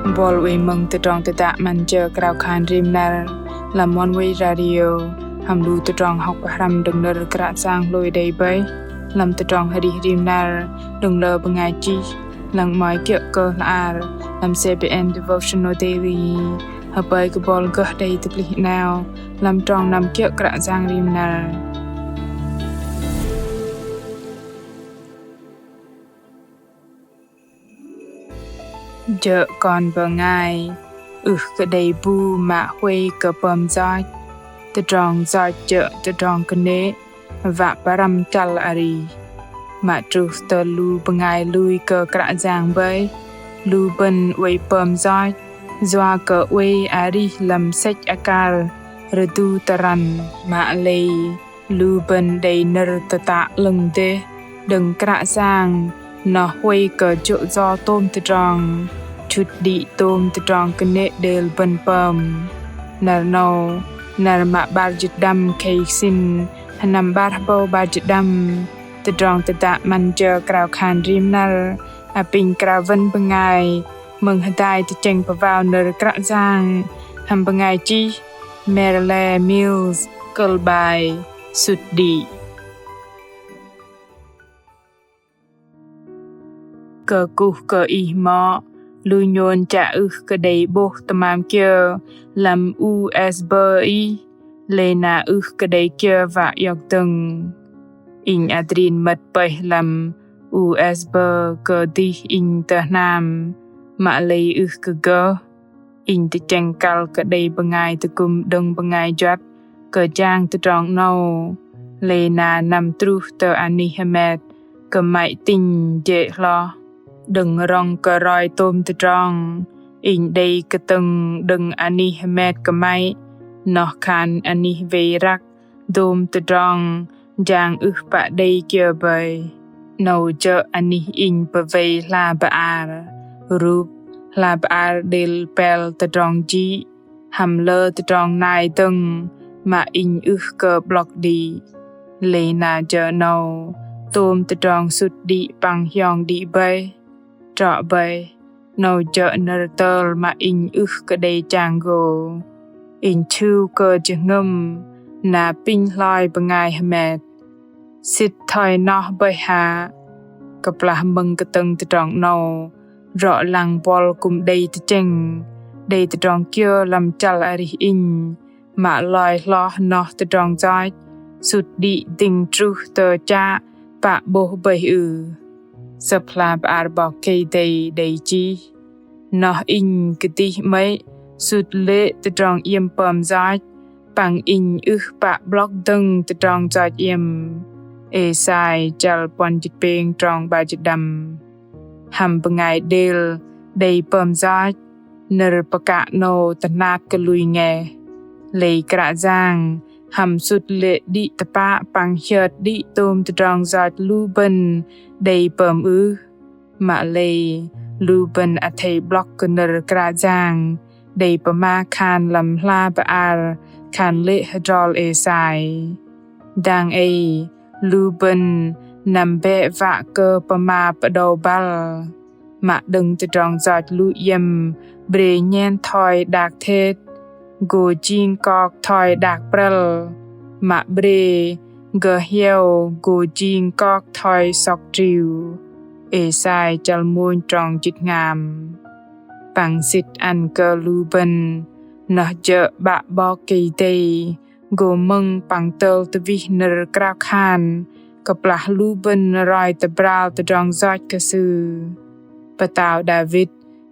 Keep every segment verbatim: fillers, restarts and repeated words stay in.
Bol wei mơ̆ng tơdrong tơdă 'măn jơ krao khan rim năr lăm Oneway Radio hăm lu tơdrong hŏk pơhrăm đơ̆ng nơ̆r Kră Yang hlôi đei bơih lăm tơdrong arih rim năr đơ̆ng lơ bơngai chih, lăng 'mơ̆i kiơ̆ kơ hla bơar lăm C B N Devotional Daily. Hơpơi kơ bol gơh đei tơplih 'nao lăm trong năm kiơ̆ Kră Yang rim năr. Jơ̆ kon bơngai ưh kơ đei bu mă huay kơ pơm yoch. Tơdrong yoch jơ̆ tơdrong kơnê̆ wă pơrăm chăl arih. Mă truh tơ lu bơngai lui kơ Kră Yang bơih, lu bơ̆n oei pơm yoch yua kơ oei arih lăm sĕch akar rơdu tơrăn. Mă lei lu bơ̆n đei nơ̆r tơtă 'lơ̆ng dêh đơ̆ng Kră Yang noh huay kơ jô̆ yo tôm tơdrong, chŭt đĭ tôm tơdrong kơnê̆ đêl bơ̆n pơm. Năr 'nâu, năr mă 'bar jĭt đăm khei sĭn, sơnăm 'bar hơbâu 'bar jĭt đăm, tơdrong tơdă 'măn jơ krao khan rim năr apinh krao wơ̆n bơngai mơ̆ng hơdai tơchĕng pơwao nơ̆r Kră Yang hăm bơngai chih Merle Mills, kơ̆l bai Sŭt đĭ. Kơkuh kơ ih mŏ, lu nhôn chă ưh kơ đei 'bôh tơmam kiơ lăm U S B ih, lei na ưh kơ đei kiơ wă iŏk dơ̆ng. Inh adrin mơ̆t pơih lăm U S B kơdih inh tơ hnam, mă lei ưh kơ gơh. Inh tơchĕng kăl kơ đei bơngai tơgŭm đơ̆ng bơngai juăt kơ jang tơdrong 'nâu, lei na năm truh tơ anih hơmet kơmăy tĭnh jê̆ hloh. Đơ̆ng rŏng kơ roi tôm tơdrong, inh đei kơtơ̆ng đơ̆ng anih hơmet kơmăy, noh khan anih wei răk dôm tơdrong jang ưh pă đei kiơ bơih. Nâu jơ̆ anih inh pơwei hla bơar, rup hla bơar đêl pel tơdrong jĭ, hăm lơ tơdrong nai dơ̆ng mă inh ưh kơ 'blŏk đĭ. Lei na jơ̆ nâu, tôm tơdrong sŭt đĭ păng hiong đĭ bơih. Trŏ bơih, nâu jơ̆ nơ̆r tơl mă inh ưh kơ đei chang gô. Inh chhư̆ kơ jơhngơ̆m na pinh hloi bơngai hơmet. Sĭt thoi noh bơih hă? Kơplah mơ̆ng kơtơ̆ng tơdrong 'nâu, rŏ lăng bol kư̆m đei tơchĕng, đei tơdrong kiơ lăm chăl arih inh, mă loi hloh noh tơdrong yoch, sŭt đĭ dĭng truh tơ chă pă 'bôh bơih ưh? Sơ̆p hla bơar 'Bok Kei-Dei đei chih: Noh inh kơdih 'mơ̆i sŭt lê̆ tơdrong iĕm pơm yoch, păng inh ưh pă 'blŏk dơ̆ng tơdrong yoch iĕm. Êsai chăl puăn jĭt pêng trong 'bar jĭt đăm. Hăm bơngai đêl đei pơm yoch, nơ̆r pơkă 'nâu tơhnat kơ lui ngeh. Lei Kră Yang hăm sŭt lê̆ đĭ tơpă păng hiơt đĭ tôm tơdrong yoch lu bơ̆n đei pơm ưh? Mă lei lu bơ̆n athei 'blŏk kơ nơ̆r Kră Yang đei pơma khan lăm hla bơar khan lê̆ hơdrol Êsai. Dang ei lu bơ̆n năm bĕ wă kơ pơma pơđâu băl. Mă đơ̆ng tơdrong yoch lu iĕm bre nhen thoi đak thet, gô jing kok thoi đak prơ̆l, mă bre gơhieo gô jing kok thoi sŏk triu. Êsai chăl mônh trong jĭt hngam. Păng sĭt ăn kơ lu bơ̆n, noh jơ̆ 'Bă 'Bok Kei-Dei gô mơ̆ng păng tơl tơwih nơ̆r krao khan kơplah lu bơ̆n roi tơbral tơdrong yoch kơ Sư. Pơtao Đavit,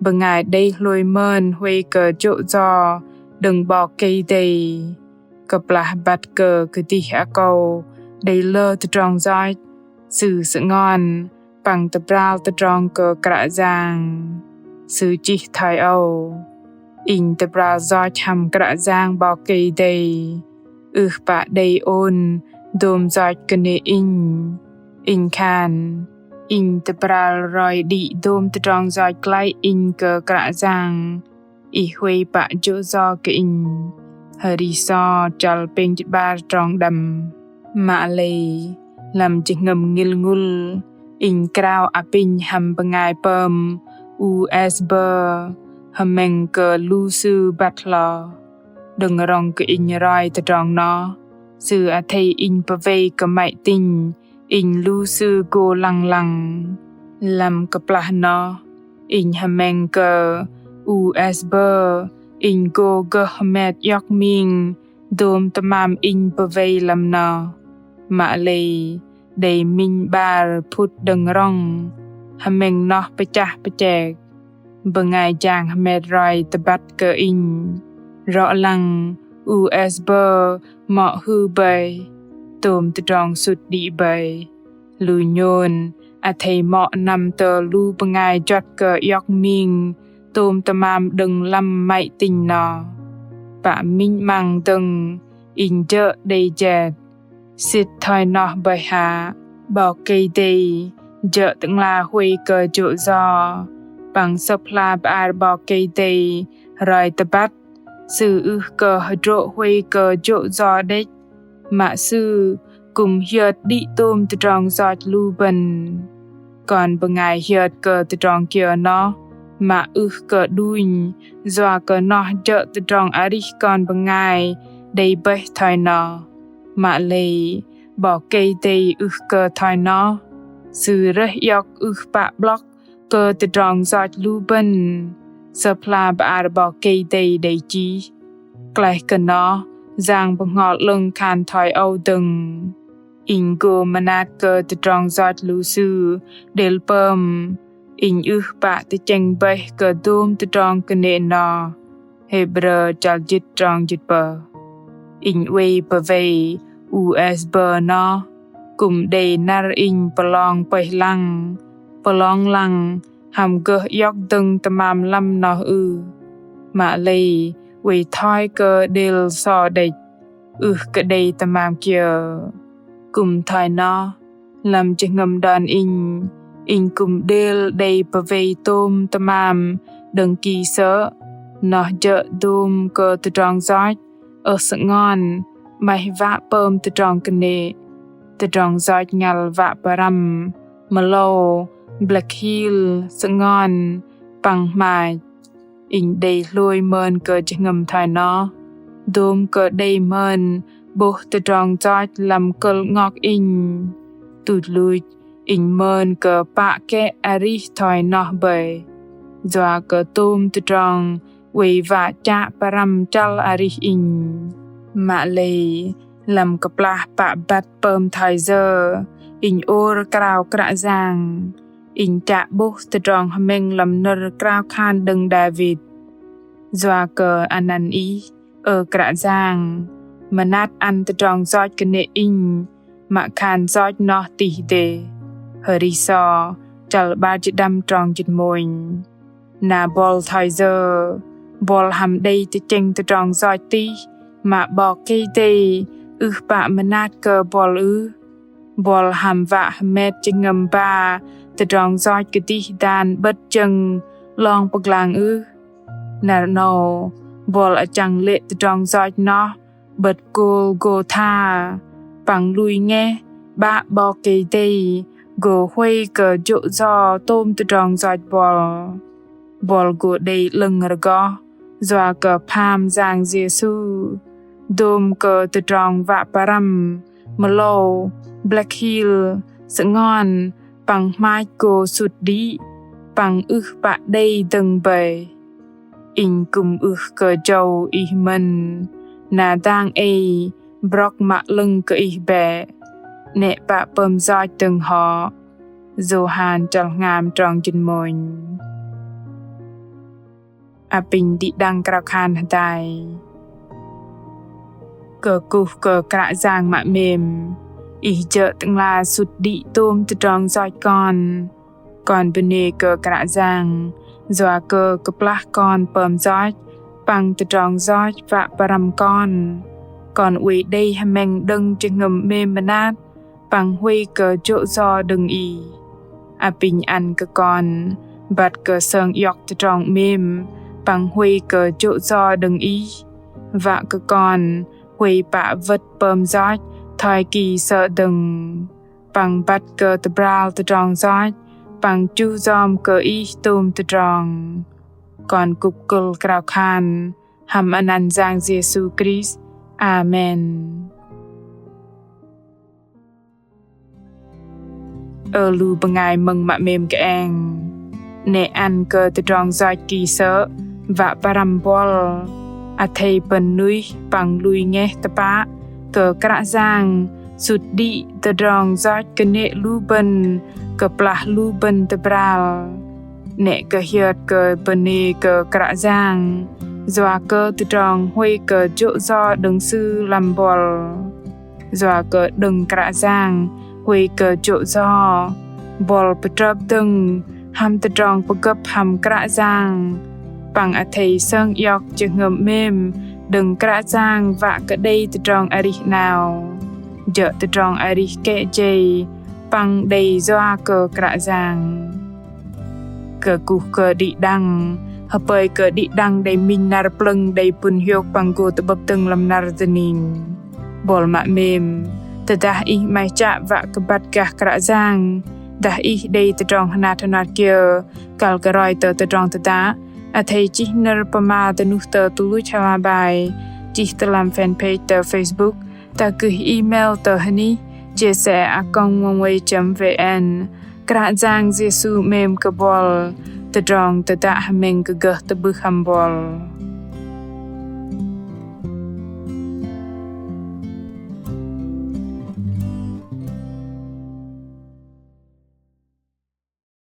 bơngai đei hlôi mơn huay kơ jô̆ yo đơ̆ng 'Bok Kei-Dei, kơplah băt kơ kơdih akâu đei lơ tơdrong yoch, sư sơngon păng tơbral tơdrong kơ Kră Yang. Sư chih thoi âu: Inh tơbral yoch hăm Kră Yang 'Bok Kei-Dei, ưh pă đei ôn dôm yoch kơnê̆ inh. Inh khan, inh tơbral roi đĭ dôm tơdrong yoch klaih inh kơ Kră Yang, Ih huay pă jô̆ yo kơ inh. Hơri So chăl pêng jĭt 'bar trong đăm. Mă lei, lăm jơhngơ̆m ngĭl ngŭl, inh krao apinh hăm bơngai pơm U S B hơmĕng kơ lu sư băt hlo. Đơ̆ng rŏng kơ inh roi tơdrong noh, sư athei inh pơwei kơ măi tinh, inh lu sư gô lăng lăng. Lăm kơplah noh, inh hơmĕng kơ u ét bơ, inh gô gơh hơmet iŏk ming, dôm tơmam inh pơwei lăm noh. Mă lei, đei minh 'bar phŭt đơ̆ng rŏng, hơmĕng noh pơchah pơchek. Bơngai jang hơmet roi tơbăt kơ inh. Rŏ lăng, u ét bơ, mŏ hư bơih, tôm tơdrong sŭt đĭ bơih. Lu nhôn, athei mŏ năm tơ lu bơngai juăt kơ iŏk ming, tôm tơmam đơ̆ng lăm măi tinh noh. Pă minh 'măng dơ̆ng, inh jơ̆ đei jet. Sĭt thoi noh bơih hă, 'Bok Kei-Dei, jơ̆ Tơ'ngla huay kơ jô̆ yo. Păng Sơ̆p hla bơar 'Bok Kei-Dei, roi tơbăt, Sư ưh kơ hơdrô̆ huay kơ jô̆ yo đĕch. Mă Sư kư̆m hiơt đĭ tôm tơdrong yoch lu bơ̆n. Kon bơngai hiơt kơ tơdrong kiơ noh, mă ưh kơ đunh, yua kơ noh jơ̆ tơdrong arih kon bơngai, đei bơih thoi noh. Mă lei, 'Bok Kei-Dei ưh kơ thoi noh. Sư rơih iŏk ưh pă 'blŏk kơ tơdrong yoch lu bơ̆n. Sơ̆p hla bơar 'Bok Kei-Dei đei chih. Klaih kơ noh, Yang Bơhngol 'Lơ̆ng khan thoi âu dơ̆ng. Inh gô mơnat kơ tơdrong yoch lu sư, đêl pơm. Inh ưh pă tơchĕng bơih kơ dôm tơdrong kơnê̆ noh. Hêbrơ chăl jĭt trong jĭt pơh. Inh oei pơwei u ét bơ noh, kư̆m đei năr inh pơlong pơih lăng, pơlong lăng, hăm gơh iŏk dơ̆ng tơmam lăm noh ưh. Mă lei, oei thoi kơ đêl so đĕch, ưh kơ đei tơmam kiơ. Kư̆m thoi noh, lăm jơhngơ̆m đon inh, inh kư̆m đêl đei pơwei tôm tơmam đơ̆ng ki sơ̆, noh jơ̆ dôm kơ tơdrong yoch, ơh sơngon, 'maih wă pơm tơdrong kơnê̆, tơdrong yoch ngăl wă pơrăm, mơlâu, blĕk hil, sơngon, păng hmach. Inh đei hlôi mơn kơ jơhngơ̆m thoi noh. Dôm kơ đei mơn 'bôh tơdrong yoch lăm kơ̆l 'ngok inh. Tuch luch, inh mơn kơ pă kĕ arih thoi noh bơih. Yua kơ tôm tơdrong oei wă chă pơrăm chăl arih inh. Mă lei, lăm kơplah pă băt pơm thoi yơ, inh ôr krao Kră Yang. Inh chă 'bôh tơdrong hơmĕng lăm nơ̆r krao khan đơ̆ng Đavit. Yua kơ anăn Ih, ơ Kră Yang, mơnat ăn tơdrong yoch kơnê̆ inh, mă khan yoch noh tih dêh. Hơri so, chăl 'bar jĭt đăm trong jĭt mônh. Na buăl thoi yơ, buăl hăm đei tơchĕng tơdrong yoch tih, mă 'Bok Kei-Dei ưh pă mơnat kơ buăl ưh. Buăl hăm wă hơmet jơhngơ̆m ba tơdrong yoch kơdih dan 'bơ̆t jơ̆ng 'long pơglang ưh. Năr 'nâu, buăl achăng lê̆ tơdrong yoch noh 'bơ̆t Gôlgôtha, păng lui ngeh 'Bă 'Bok Kei-Dei gô huay kơ jô̆ yo tôm tơdrong yoch buăl. Buăl gô đei 'lơ̆ng rơgoh yua kơ pham Yang Yêsu. Dôm kơ tơdrong wă pơrăm, mơlâu, blĕk hil, sơngon, păng hmach gô sŭt đĭ, păng ưh pă đei dơ̆ng bơih. Inh kư̆m ưh kơ jâu Ih mơ̆n, na dang ei brŏk mă 'lơ̆ng kơ Ih bĕ. 'Nĕ pă pơm yoch dơ̆ng hŏ. Yôhan chăl hngam trong jĭt mônh. Apinh đĭ đăng krao khan hơdai. Kơkuh kơ Kră Yang mă 'mêm, Ih jơ̆ Tơ'ngla sŭt đĭ tôm tơdrong yoch kon. Kon bơnê kơ Kră Yang, yua kơ kơplah kon pơm yoch, păng tơdrong yoch wă pơrăm kon. Kon oei đei hơmĕng đơ̆ng jơhngơ̆m 'mêm mơnat, păng huay kơ jô̆ yo đơ̆ng Ih. Apinh ăn kơ kon, băt kơ sơng iŏk tơdrong 'mêm, păng huay kơ jô̆ yo đơ̆ng Ih. Wă kơ kon, huay pă wơ̆t pơm yoch, thoi ki sơ̆ dơ̆ng. Păng băt kơ tơbral tơdrong yoch, păng chu yom kơ Ih tôm tơdrong. Kon kŭp kơ̆l krao khan hăm anăn Yang Yêsu Krist. Amen. Ơ lu bơngai mơ̆ng mă 'mêm kơeng. 'Nĕ ăn kơ tơdrong yoch ki sơ̆ wă pơrăm buăl. Athei pơ̆n nuih păng lui ngeh tơpă kơ Kră Yang sŭt đĭ tơdrong yoch kơnê̆ lu bơ̆n kơplah lu bơ̆n tơbral. 'Nĕ kơ hiơt kơ bơnê kơ Kră Yang yua kơ tơdrong huay kơ jô̆ yo đơ̆ng Sư lăm buăl. Yua kơ đơ̆ng Kră Yang huay kơ jô̆ yo, buăl pơtrơp dơ̆ng hăm tơdrong pơgơ̆p hăm Kră Yang. Păng athei sơng iŏk jơhngơ̆m 'mêm đơ̆ng Kră Yang wă kơ đei tơdrong arih 'nao. Jơ̆ tơdrong arih kĕ jei păng đei yua kơ Kră Yang. Kơkuh kơ đĭ đăng, hơpơi kơ đĭ đăng đei minh năr plơ̆ng đei pŭn hiôk păng gô tơ'bơ̆p dơ̆ng lăm năr dơning. Buăl mă 'mêm, tơdah ih 'maih chă wă kơ băt gah Kră Yang, dah ih đei tơdrong hơnat hơnat kiơ kăl kơ roi tơ tơdrong tơdă, athei chih nơ̆r pơma dơnuh tơ tơluch hla bơar, chih tơ lăm fanpage tơ Facebook, dah gơh email tơ hơnih J C A a còng oneway chấm V N. Kră Yang Yêsu 'mêm kơ buăl. Tơdrong tơdă hơmĕng kơ gơh tơ'bưh hăm buăl.